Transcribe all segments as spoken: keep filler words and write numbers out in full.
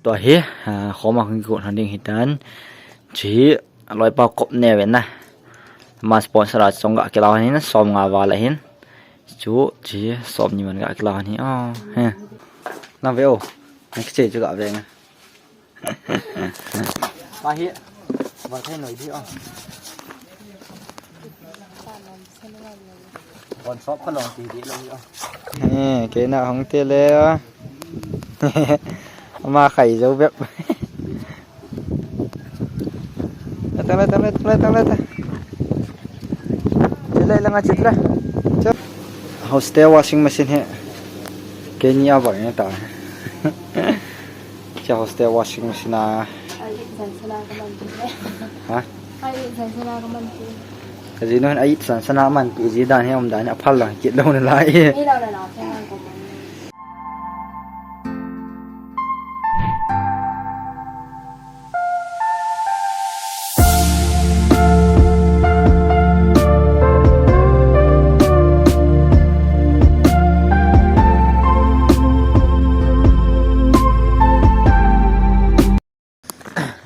Tua hi, ah, khoma kong kikut hon ding hitan. Chi, loipa kop ne ven na. Ma sponsor a chong ga kilau hin, som nga val ahin. Chu, chi, som ni man ga kilau hin. Oh, he. Nang ve o. Nang kiche chu ga ve nga. Pa hi. Val thei noi di o. Kon sop ka long ti di lo hi o. He, kei na hong te le o. Ama khai jo bep. Tang le, tang le, tang le, tang le, tang. Chit le, langa chit le. Chit. Hostel washing machine hi. Keini a bol ni ta. Cha hostel washing machine a. Ai, san sana ka man pi. Ha? Ai, san sana ka man pi. Ka ji non ai san sana man pi ji dan hi um dan a phal lang kit lo na lai. Ni lo na na, sa ko man.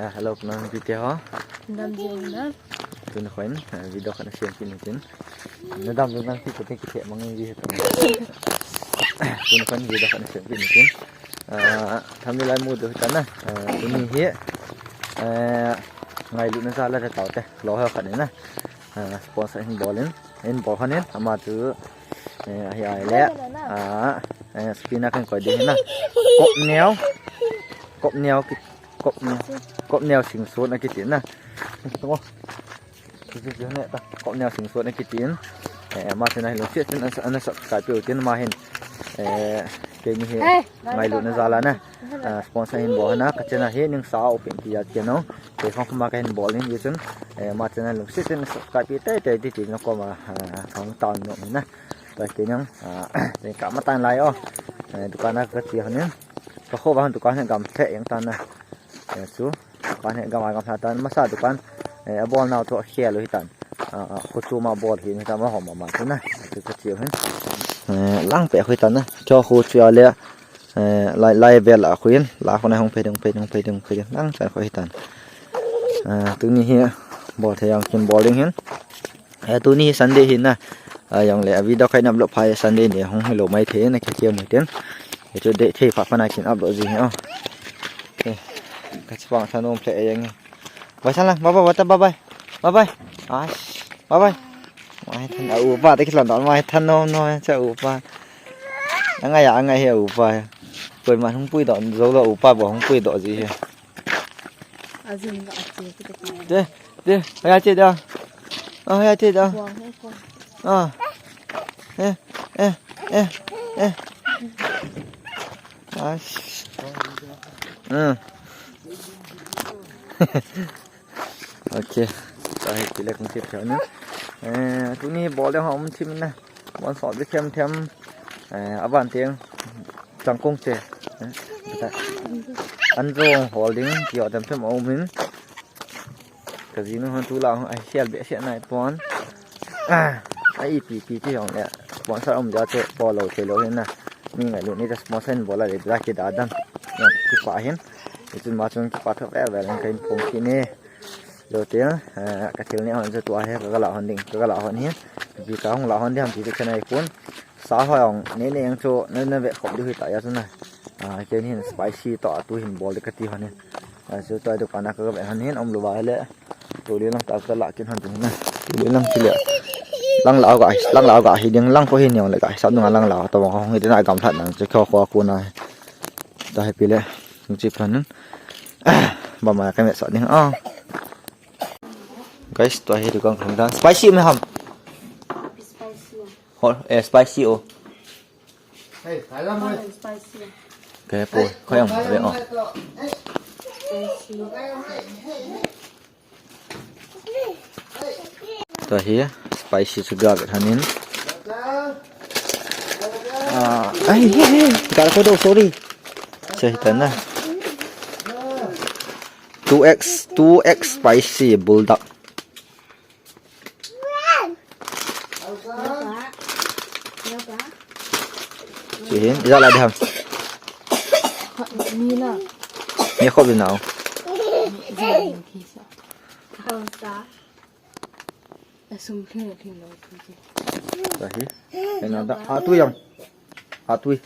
Ah, hello, kunam video ho. Kunam video ho. Tun khon, ah, video khat na siam kit ni tin. Na dam lu nang ti ko te ki the mang ni ji he. Tun khon video khat na siam kit ni tin. Ah, thumbnail lai mu diu hitan na. Ah, tuni hi, ah, ngailutna jal a le tau te. Lo ha khat ni na. Ah, sponsor hin bol in. Hin bol khan in. Ama chu, eh, ahi ai le. Ah, eh, spinner kan koi ding na. Kop neo. Kop neo ki, kop neo. Kop neo sing suan a kiti na. Tamo. Kiti ne ta. Kop neo sing suan a kiti in. Eh, ama chu na hin lo siam tin ana subscribe pe u tin ama hin. Eh, keini hi. Ngailutna jal a na. Ah, sponsor hin bol na, ka channel hi ning sa o pen ti a channel. Kei khong khoma ka hin bol in, hi chun, eh, ama channel lungset in subscribe pi tei tei ti ti na koma, ah, hong tan nom na. Tua kei nang, ah, kei ka matan lai o. Eh, dukan a ka che hon in. Ka kho ba hon dukan hi gam the jeng tan na. Eh, chu, dukan hi gam a gam lha tan, masa dukan, eh, a bol nau chu a khel u hitan. Ah, ah, khu chu ma bol hi ni ta ma hom ma chu na. Chu ka che hon. Eh, lang pe khu hitan na. Chu khu chu a le, Eh, lai, lai vel a khu in, la khu na hung phei ding, phei ding, phei ding, phei ding, lang chan khu hitan. Eh, tuni hi bol thei jong kin bol ding hin. Eh, tuni hi Sunday hin na. Ah, jong le, a video khai na upload phai Sunday ni hung hi lo mai thei na khe khe mai ten. Eh, chu date thei pha pha na kin upload ji hi o. Eh, ka chapang thanom phle jeng. Bye sana, bye bye, bye bye. Bye bye. Ai, bye bye. Mai than a upa te kilan don mai than no no cha upa. Angai a angai he upa. Koima hung pui don zo lo upa bo hung pui do ji he. Azin ga che ki te. Te, te, haya che da. Ah, haya che da. Wa he ko. Ah. Eh, eh, eh, eh. Ai. Hmm. Ok. Tua hi kile kong tip chau ni. Eh, tuni bol le hom thim na. Bon sop le them them. Eh, aban teng. Changkong che. Eh, an jong holding. Kio them them a um in. Ka jinu hon tu la hon a hial be sia nai pon. Ah, a ipi pi ti hong le. Sponsor um ja chu bol lo thei lo hin na. Mi ngailut ni ta sponsor in bol a le bla ki da dan. Ya, kipa hin. Ichun ma chun kipa tho vel vel in ka in phong ki ne. Lo te, eh, ka thil ne hon chu tua he ka la hon ding, ka la hon hi. Bi ka hong la hon ding ham ti chu ka nai pon. Sa ho jong ne ne jong chu na, na ve khop diu hi ta ya chu na. Ah, keini hin spicy to a tu hin bol de ka ti hon hin. Ah, chu tua dukan a ka ve hon hin um lou va le. Tu le lang ta ka la kin hon ding na. Tu le lang ti le. Lang la ga, lang la ga hi ding lang ko hi niang le ga. Sa nung lang la to hong hi de na gam that nang chu kho kho ku na. Ta hi pi le. Nung chi phan nun. Ba ma ka me sa ding a. Guys, tua hi dukan khang dan. Spicy me ham. Spicy. Hol, eh, spicy o. Hey, thai lam mai. Spicy. Ke po, khoi ang ve o. Spicy. Tua hi spicy chu ga ve thanin. Ah, ai, he, he, ga ko do, sorry. Sa hi ta na. Two X, two X spicy buldak. Sihin, ija la diham. Ni la. Ye khop le nau. Tahi. Ena da. Atui yang. Atui.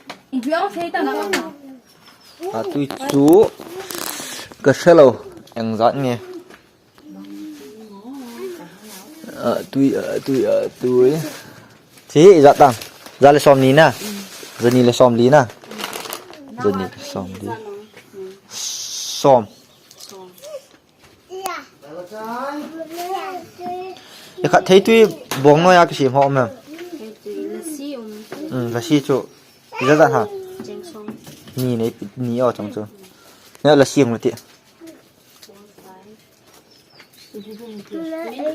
Atui chu. Ka selo. Eng jat nge. Atui, atui, atui. Chi, ijat tam. Ja le som ni na. Ja ni le som li na. Ja ni le som li. Som. Ikhat theitui bong noi a kisem ho mem. Lasi chu. Ijat ha. Ni nei, ni o chang chu. Ne lasi hung ti.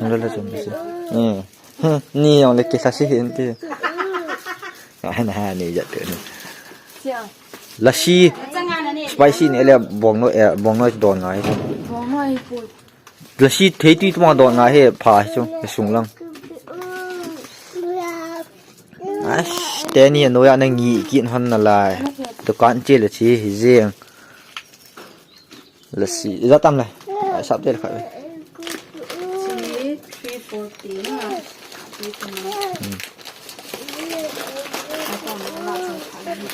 Lala chom lasi. Eh. Hmm, ni jong le kilasi hin ti. Ai na ha ni jat te ni. Lasi spicy ni le bong noi, eh, bong noi don ngai. Lasi theitui tuma don ngai he pha chu sung lang. Ai, teni noi a na ngi kit hon nalai. Dukan che le chi hi jeng. Lasi, ijat tam le. Ai, sap tel khat ve. Chi, three forty na.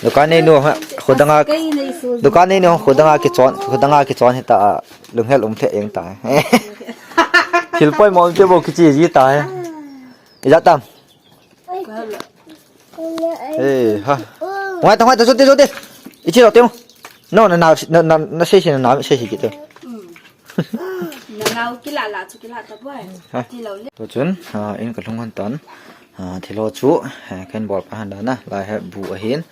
Dukan nei nu ha, khudang a, dukan nei nu khudang a kichon, khudang a kichon hita, lunghel um the eng ta. Thil poi mong che bo kichi ji ta. Ijat tam. Eh, ha. Ngai ta, ngai ta, sote, sote. Ichi lo teu. No, na, na, na, na, na sei sei na, na sei sei kit teu. Na nau kila la chu kila ta boy. Ha. Ti lo le. To chun, ha, in ka lhung han tan. Ha, thilo chu, ha, kan bol pa han da na. Lai ha bu ahin.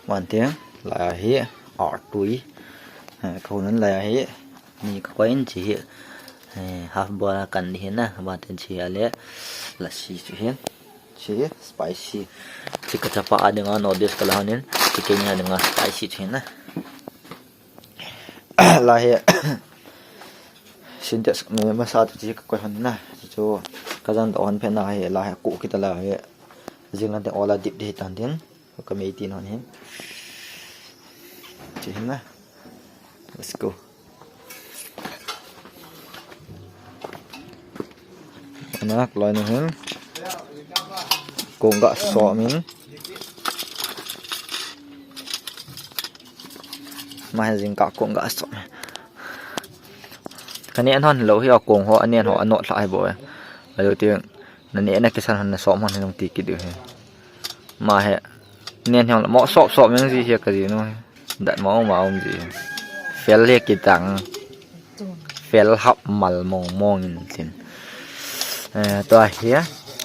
Wan teng, lai hi artui. Ha, ka hun lai hi. Ni ka koi in chi hi. Eh, half boil kan ni hin na. Wan teng chi ale. Lasi chu hin. Chi spicy. Chi ka chapa a dinga noodles ka la hanin. Chi keini a dinga spicy chu hin na. La hi. Sintex me masa tu chi ka koi hon na. Chu ka jan do hon phe na hi la hi ku kita la hi. Jing lan te ola dip di tan din. Ka mei tin hon hin. Chi hin na. Let's go. Anak loi nu hin. Kong ga so min. Ma he jing ka kong ga so. Ka ne an hon lo hi a kong ho, an ne ho, an no thla hi bo. Ayo ti na ne na kisan hon na so hon hin ti ki du hi. Ma he. Nen hiang mo sop sop meng ji hi ka ji nu. Dat mo ma um ji. Fel le kitang. Fel hap mal mong mong in tin. Eh, to hi.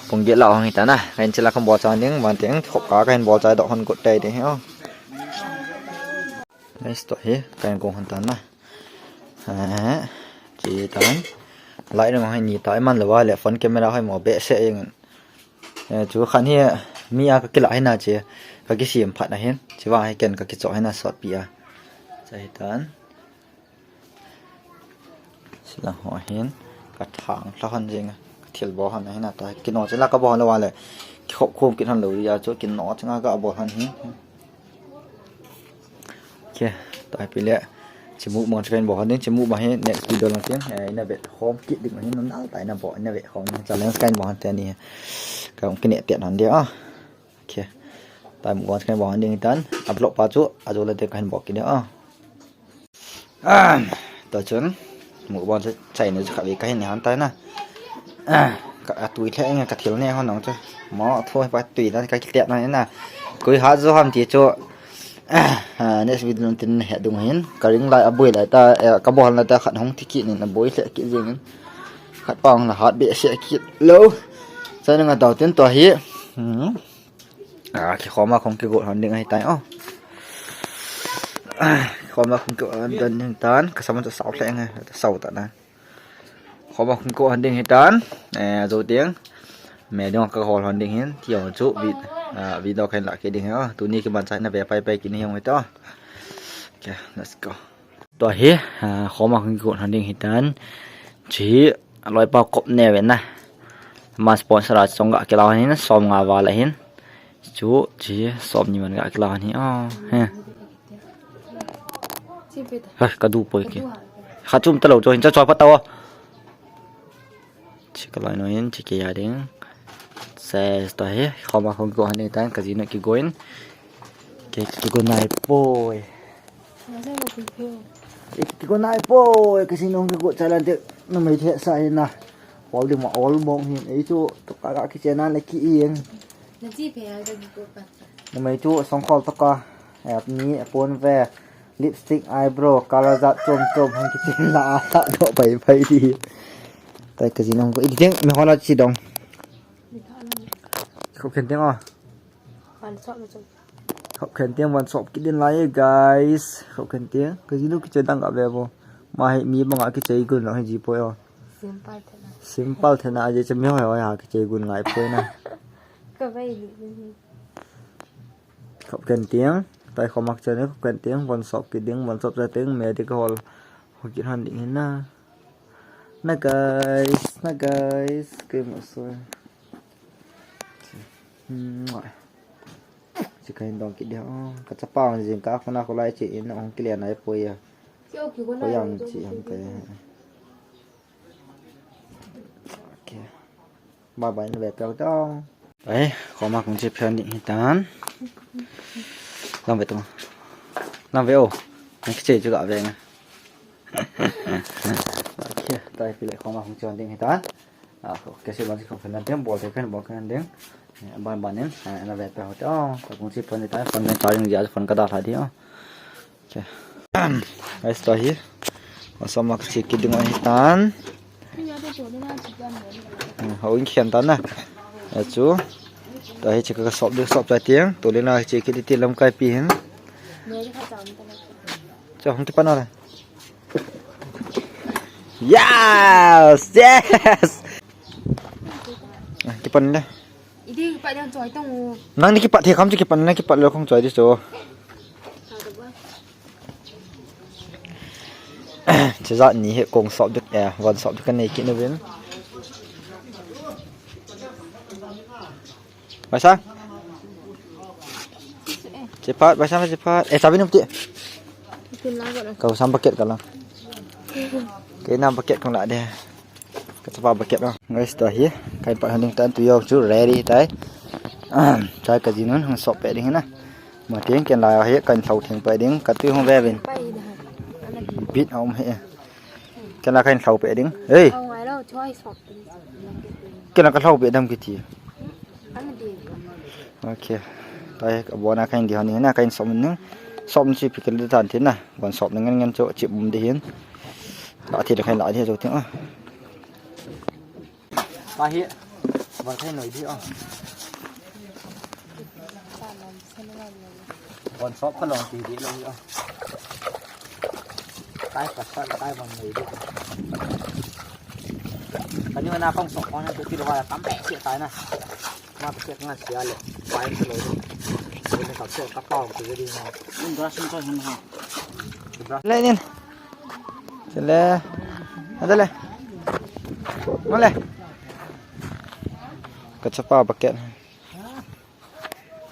Pung ge la hong hi ta na. Kan chila kan bol cha ning man teng khop ka kan bol cha do hon got tai de hi. Nice to hi. Kan kong hon ta na. Eh, chi tan. Lai reng hong ni ta man lo wa le phone camera hoi mo be se eng. Eh, chu khan hi mi a ka kila hi na che, ka kisem phat na hin, chi va hi ken ka kicho hi na sot pi a. Cha hi tan. Sila ho hin, ka thang thla hon jing, ka thil bo hon hi na ta, kino che la ka bo hon lo wa le, ki khop khom kin hon lo ri a chu, kino che nga ka bo hon hi. Okay, tai pi le. Chimu mo chikan bo han ding, chimu ma hi next video lang tin. Eh, ina vet khom kit ding hin nal tai na bo, ina vet khom challenge kan bo han te ni. Ka ong kine te nan dia. Okay. Tai mu mo chikan bo han ding tan. Upload pa chu, a jo la te kan bo kit dia. Ah, to chun. Mu bon chu chai nu chu kha ve ka hin ni han tai na. Ah, ka a tui the eng ka thil ne hon nong chu. Mo thoi pa tui dan ka ki tet na na. Koi ha jo ham ti chu. Ah, next video tin he dung hin. Ka ring lai a boi lai ta, eh, ka bol lai ta khat hong ti ki ni na boi le ki jing. Khat pa hong la hat be se ki lo. Sa na nga dau tin to hi. Hmm. Ah, ki khoma khong ki go hon ding ahi tai o. Ah, khoma khong ki go hon ding tan, ka sama ta sau le nge, ta sau ta na. Khoma khong ki go hon ding hi tan, eh, jo tiang. Me ding ka hol hon ding hin, ti o chu vid, ah, video kan la ke ding hi o. Tuni ki ban chai na ve pai pai ki ni hong hi to. Okay, let's go. To hi, ah, khoma khong ki go hon ding hi tan. Chi, loi pa kop ne ve na. Ma sponsor a chong ga kilau hin, som nga val a hin. Chu, chi, som ni man ga kilau hin. Oh, he. Ha, ka du poi ke. Kha chum ta lo cho hin cha choi pa ta o. Chi ka lai no hin chi ke ya ding. Ses to he, khoma khong ko han ni tan ka jinu ki go in. Ke ki go nai poi. Ki go nai poi, ka jinu ki go cha lan te. Na mai the sa hin na. Wal di ma ol mong hin. Ei chu to ka ka ki che nan le ki ing. Na chi phe a ka ki go pa. Na mai chu song khol to ka. Ap ni pon ve. Lipstick, eyebrow, color jat chom chom hung kichen la a sa do pai pai di. Tai ka jinu ko i ding mi hola chi dong. Khop khen teng o. Khop khen teng van sop kit din lai guys. Khop khen teng. Ka jinu kiche dang ka ve bo. Ma hi mi banga kiche gun lo hi ji poi o. Simple thena. Simple thena je che mi hoi hoi ha kiche gun ngai poi na. Ka vai ni. Khop khen teng, tai khoma kichen khop khen teng, van sop kit ding, van sop cha teng, medical hall. Ho kit han ding hin na. Na guys, na guys, ke mo so. Hmm, chi ka hin dong kit dia. Oh, ka chapa jing ka khona ko lai chi in hung kile nai poi ya. Ko yang chi hung kai. Okay. Bye bye, na ve peh tao. Ai, khoma kong che phen ding hitan. Lang ve to. Lang ve o. Nang kiche chu ga ve nga. Okay, tai pile khoma kong che ding hitan. Ah, okay, se ban si kong phen ding, bol te phen, bol phen ding. Ban ban in, na ve peh tao. Kong che phen hitan, phone charging dia, phone ka da tha di o. Guys, to hi. Masama ka che kit ding ahi tan. Hau in khian tan na. Achu. To hi che ka sop ding sop cha tiang. To le na che kit ti lam kai pi hin. Cho hung ti pan na. Yes, yes. Ti pan le. Idi kipat ding choi tong u. Nang ni kipat the kham chu kipat na kipat lo khong choi di chu. Che ja ni he kong sop duk e, van sop duk ka nei kit na vin. Baisa. Che pat, baisa che pat. E, sabi num ti. Kau sam paket ka la. Ke nam paket kong la de. Ka chapa bucket na. Guys, to hi. Ka in pat hon ding tan tu yo chu ready tai. Tai ka jinun hung sop pe ding na. Ma tiang ken la hi ka in thau theng pe ding. Ka tu hung ve vin. Bit om he. Ken la ka in thau pe ding. Hey. Ken la ka thau pe dam kiti. Okay. Tai ka bona ka in di hon ding na ka in sop ning. Sop ni si pikil di tan tin na. Bon sop ning ngen ngen chu chip um di hin. La thi le khai la thi chu ting a. Ka hi. Bon khai noi di a. Bon sop ka long ti di lo a. Kai ka sa kai bon noi di. Ka ni na kong sop ko na ti lo wa tam pe si tai na. Ma ka sia nga sia le. Pai ka lo. Ni ka sia ka pau ki di na. Un da sin ko hin ha. Le nin. Chale. Adale. Male. Ka chapa bucket.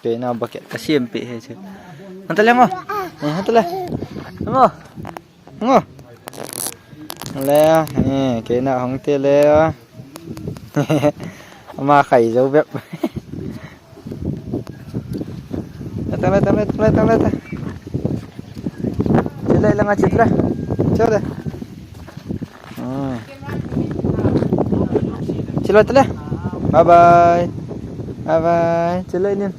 Pe na bucket ka siam pe he che. Adale mo. Eh, adale. Mo. Ngo. Le, eh, ke na hong te le. Ama khai jo bep. Tang le, tang le, tang le, tang le, tang. Chile, langa chit le. Chile. Hmm. Chile, tang le. Bye bye. Bye bye. Chile, nin.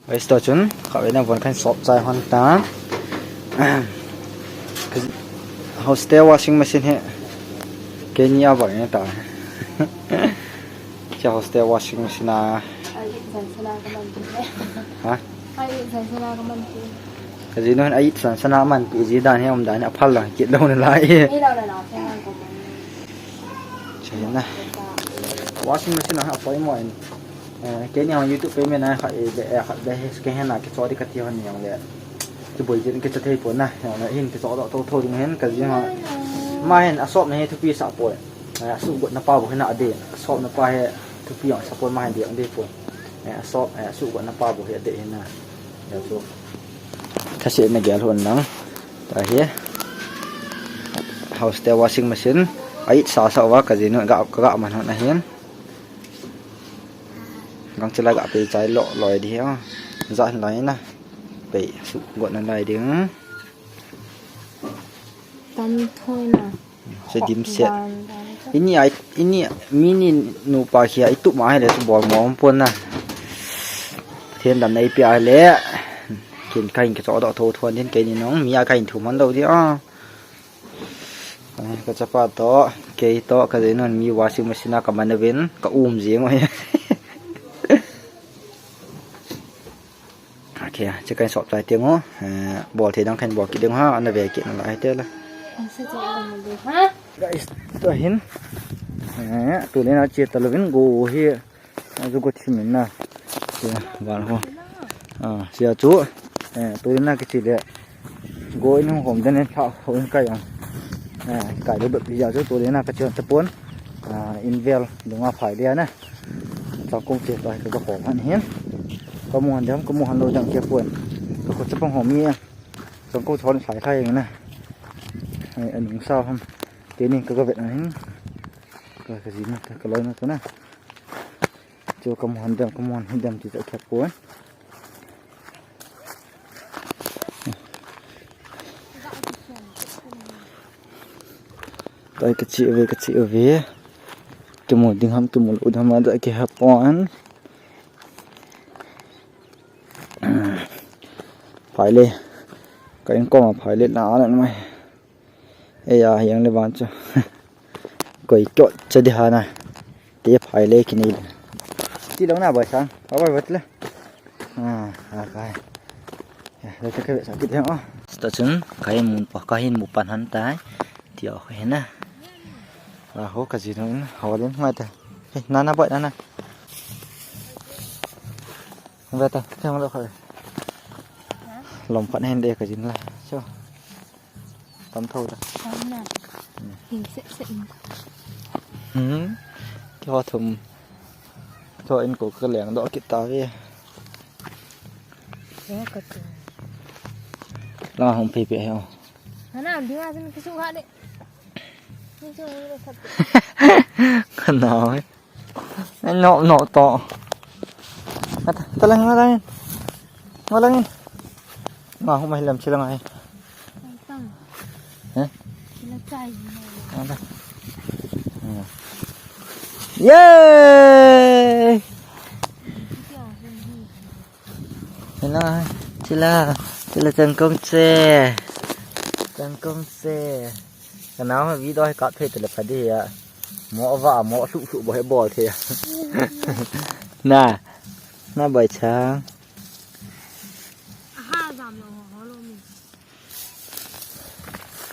Guys, to chun, ka ve na von kan sop chai hon ta. Hostel washing machine he. Keni a bang ta. Cha hostel washing machine a. Ha? Ka jinu hin a it san sana man pi ji dan hi um dan a phal lang kit lo na lai. Ei lo na na, phal lang ko. Chena. Washing machine a poi mo in. Eh, keni hon YouTube payment a khat be, eh, khat be he ke hena ke chodi kati hon ni le. Kiboi jin ke chathei pon na, hin ke chodo to tho ding hin ka jin ha. Ma hin a sop na he thupi sa poi. Eh, a su got na pa bo hena de. A sop na pa he. Thupi jong support ma hin ding ding pon. Eh, a shop, eh, suhgotna pa bou hi adei hin na. Hia chu. Thase na gel hon lang. Tua hi. House te washing machine. A it sa sa uva ka jinu ga, ka ga man hon ahin. Gangchela ga pe chai lo loi di hi a. Ja hin lai na. Pe suhgotna lai ding. Tam thoi na. Se dim se. Dan, dan. Ini ai, ini mini nupa kia itu ma hele su bol mo pon na. Pathen damna ipi a hele. Kin kahin ka cho do tho thon din keini nong mi a kahin thu man lo di a. Ai, ka chapa to, kei to, ka jinu mi washing machine a ka man uvin, ka um jing oi. Okay, che kahin sop chai teng u, eh, bol thei dang kahin bol kit ding u ha, ana ve kit nalai te la. Ang sa cha ang ma de ha? Guys, tua hin, eh, tuni na che ta louvin go hi, a ju go thim in na. Che, val ho. Ah, sia chu, eh, tuni na kiche le, go in hung hom den in lha ho in kai ang. Eh, kai le bep sia chu tuni na ka che ta pon. Ah, in vel, dunga phai le na. Changkong che tai ka, ka hol han hin. Ka mu han dam, ka mu han lou dang che pon. Ka khut chapang hom mi a. Changkong chon sai khai na. Ai, anung sa ham. Keini ka, ka vet na hin. Ka, ka jinu ta, ka loi na ta na. Chu ka mu han dam, ka mu han hin dam ti ta khe pon. Tua hi ka che uve, ka che uve. Kimu ding ham, kimu lou ding ham, a da kihe pon. Phai le. Ka in koma phai le la la mai. Eya, hiang le van chu. Koi kyo cha di hana. Te phai le kini le. Ti long na bai sang. Bai bai bai le. Ah, ah, kai. Ya, le te ka ve sa kit hang o. Sta chun, ka hin mu pa, ka hin mu pan han tai. Ti o he na. Ah, ho ka jinu in, ho len ngai ta. Hey, nana bai nana. Ve ta, te hang lo khai. Lom pan hen de ka jin la. Cho. Tam tho ta. Tam na. Hmm. Hing se se in. Hmm. Ki ho thum. Cho in ko ka leng do kit ta ve. Ko ka tu. La hung pe pe he o. Hana, dinga sin ki su ha de. Ni su ni le sat. Ka na. Ai, no, no, to. Ata, ta lang, ta lang. Ta lang. Ma, huma hilam sila ngai. Eh? Ata. Yay! Sila, sila, sila changkong che. Changkong che. Ka nao video hi kap thei tale pha di a. Mo va mo su su bo he bol thei. Na. Na bai chang. Aha, jam lo ho lo mi.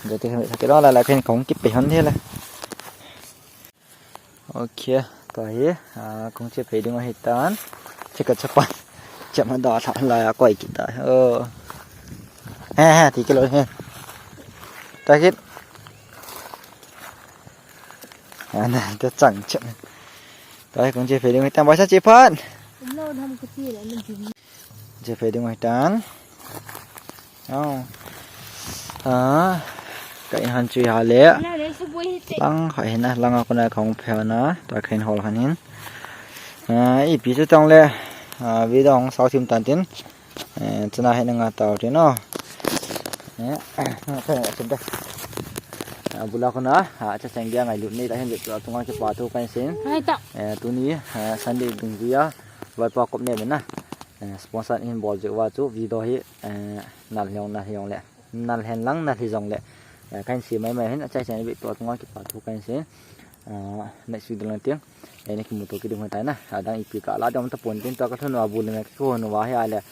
Ga te khan ke la la khan kong ki pe han the la. Okay, tua hi, ah, kong che phei ding ahi tan. Che ka chapa. Che ma da tha la ya koi kit ta. Oh. He, he, ti ke lo he. Ta kit. Ana, ta chang che. Tua hi kong che phei ding ahi tan. Bai sa che phan. Lo dham ka ti la na jum. Che phei ding ahi tan. Au. Ah, ka in han chui ha le. Lang kha hin a, lang a kona ka hung phe na, ta ka in hol han hin. Ah, ipi chu tong le, ah, video hung sao thim tan tin. Eh, chuna hin nga tau tin o. Eh, ka chim ta. Ah, bula kona, ah, cha chang dia ngailut nei ta hin le tu tunga kipa thu kan sin. Hai ta. Eh, tuni, ah, Sunday dungjuia, Loipa kop ne na. Eh, sponsor in bol jeh uva chu video hi, eh, nal hiong, nal hiong le, nal hen lang, nal hi jong le, eh, kahin sei mai mai hin, achai chai beh tua tunga kipa thu kahin sei. Ah, next video lang tiang, eh, na kimu to kit ding hon tai na. Adang ipi ka la ding um tapon tin, tua ka thunu a bu le me ki ko nu va hi a le,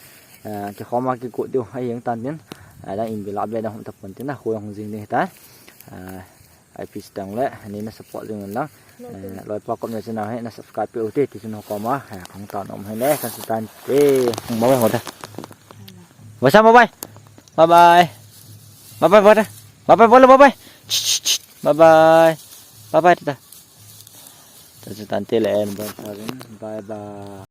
eh, ki khoma ki ko diu a hiang tan tin. Adang in bi la be ding um tapon tin na, ko hung jing ding hi ta. Ah, I P stang le, ni na support jing un lang. Eh, Loipa kop ne channel hi na subscribe pe u te, ti chun ho koma, eh, kong ta nom hi le, kan su tan te. Bye bye ho ta. Bye sa, bye bye. Bye bye. Bye bye, bye bye. Bye bye, bye bye. Ch, ch, ch. Bye bye. Bye bye, tata. Tachu tante le en ban sa vin. Bye bye.